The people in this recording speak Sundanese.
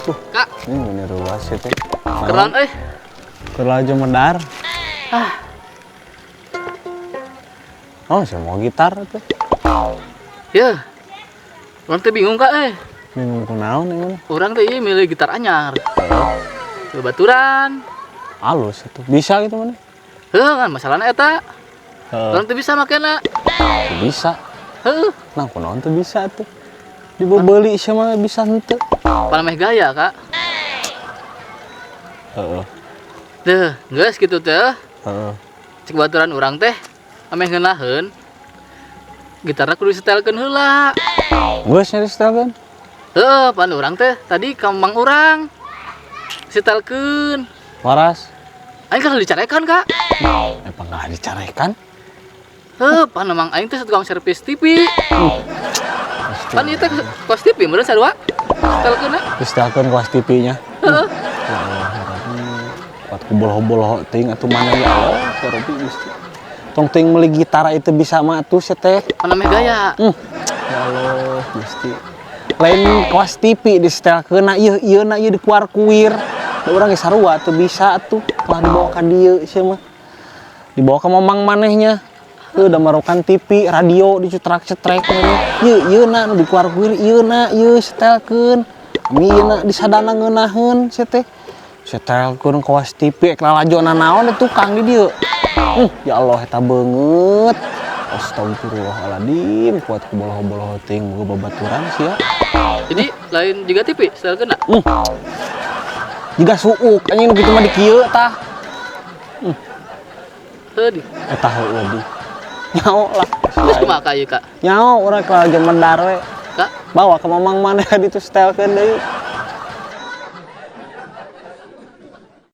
Kak, Ini bener ruas itu. Keren euy. Keur laju medar. Ah, Oh, saya mau gitar tuh. Ya. Urang teh bingung, Kak, eh. Bingung kunaon ini mah? Urang teh ieu milih gitar anyar. Baturan. Halus itu. Bisa gitu mana? Heuh, kan masalahna eta. Heeh. Urang teh bisa makena. Bisa. Heuh, Nah, kunaon tuh bisa tuh. Dibeli sama bisa henteu. Pan meh gaya, Kak. Heeh. Teh, geus kitu teh. Heeh. Cek baturan urang teh ameh ngeunaheun. Gitarna kudu disetelkeun heula. Geus nyari setel kan? Heuh, pan urang teh tadi ka mang urang. Setelkeun. Waras. Aing kan dicarekan, Kak. Apa nggak dicarekan? Heuh, pan emang aing teh tukang servis TV. Pan ieu teh kos TV meureun sarua. Setelkeunna. Disetelkeun kelas TV-nya. Heeh. Ya Allah, ya Rabbi. Kuat ku boloho-boloho teuing atuh mana, ya Allah, ya Rabbi Gusti. Tong teuing meuli gitar itu bisa mah atuh sia teh. Pan meh gaya. Ya Allah, Gusti. Lain kelas TV disetelkeun na ieu ieu na ieu dikuar-kuir. Da urang ge sarua teu bisa atuh. Lah, dibawa ka dieu sia mah. Dibawa ka mamang manehnya. Heuh, da marokan TV, radio dicetrak-cetrek. Ieu ieu na nu dikuar-kuir ieu na ieu setelkeun. Mi ieu na disadana ngeunaheun sia teh. Setelkeun kawas TV ek lalajona naon tukang di dieu. Ya Allah, eta beungeut. Astagfirullahaladzim, kuat ku boloho-boloho teuing boga babaturan sia. Jadi lain juga TV setelkeunna. Jiga suuk anjing nu kitu mah di kieu tah. Heuh di. Eta heueuh di. Nyaho lah. Terus kumaha ka ieu, Kak? Nyaho urang ka lagi mendar we. Kak, Bawa ke mamang maneh ditu setelkeun deui.